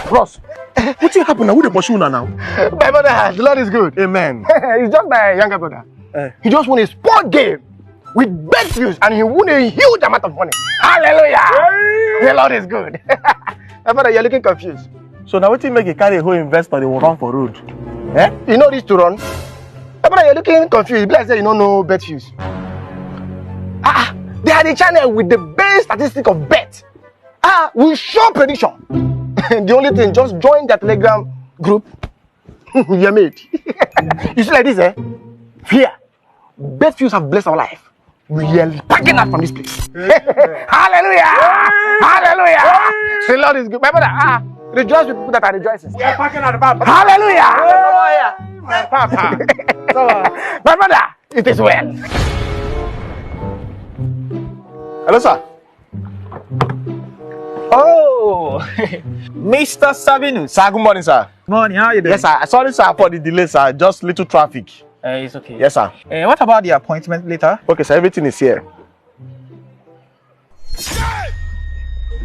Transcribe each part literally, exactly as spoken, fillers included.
Bros, wetin happen now? Who dey pursue una now? My brother, the Lord is good. Amen. He's just my younger brother. Eh. He just won a sport game with bet views and he won a huge amount of money. Hallelujah! The Lord is good. My brother, you're looking confused. So now wetin make you carry a whole investor dey run for road? Eh? You know this to run? My brother, you're looking confused. Be like say you don't know bet views. Ah, ah, they are the channel with the best statistic of bet. Ah, we show prediction. The only thing, just join the Telegram group. You're made. You see like this, eh? Here, bet views have blessed our life. We are packing out from this place. Hallelujah! Hallelujah! The Lord is good. My brother, ah, rejoice with people that are rejoicing. We are packing out, Papa. Hallelujah! Hallelujah! Papa. So, my brother, it is well. Hello, sir. Oh, Mister Sabinus. Sir, good morning, sir. Morning, how you doing? Yes, sir. Sorry, sir, for the delay, sir. Just little traffic. Uh, it's okay. Yes, sir. Uh, what about the appointment later? Okay, sir. Everything is here.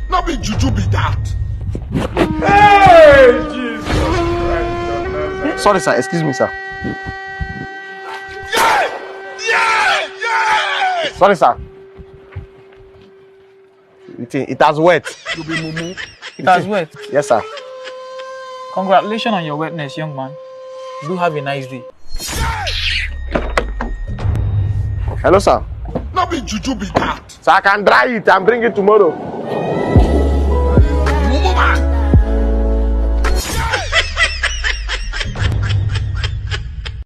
No be juju be that. Hey, Jesus Christ. Sorry, sir. Excuse me, sir. Yeah! Yeah! Yeah! Sorry, sir. It, it has wet. You be mumu. It has wet. Yes, sir. Congratulations on your wetness, young man. Do have a nice day. Hello, sir. No be juju be that. So I can dry it and bring it tomorrow.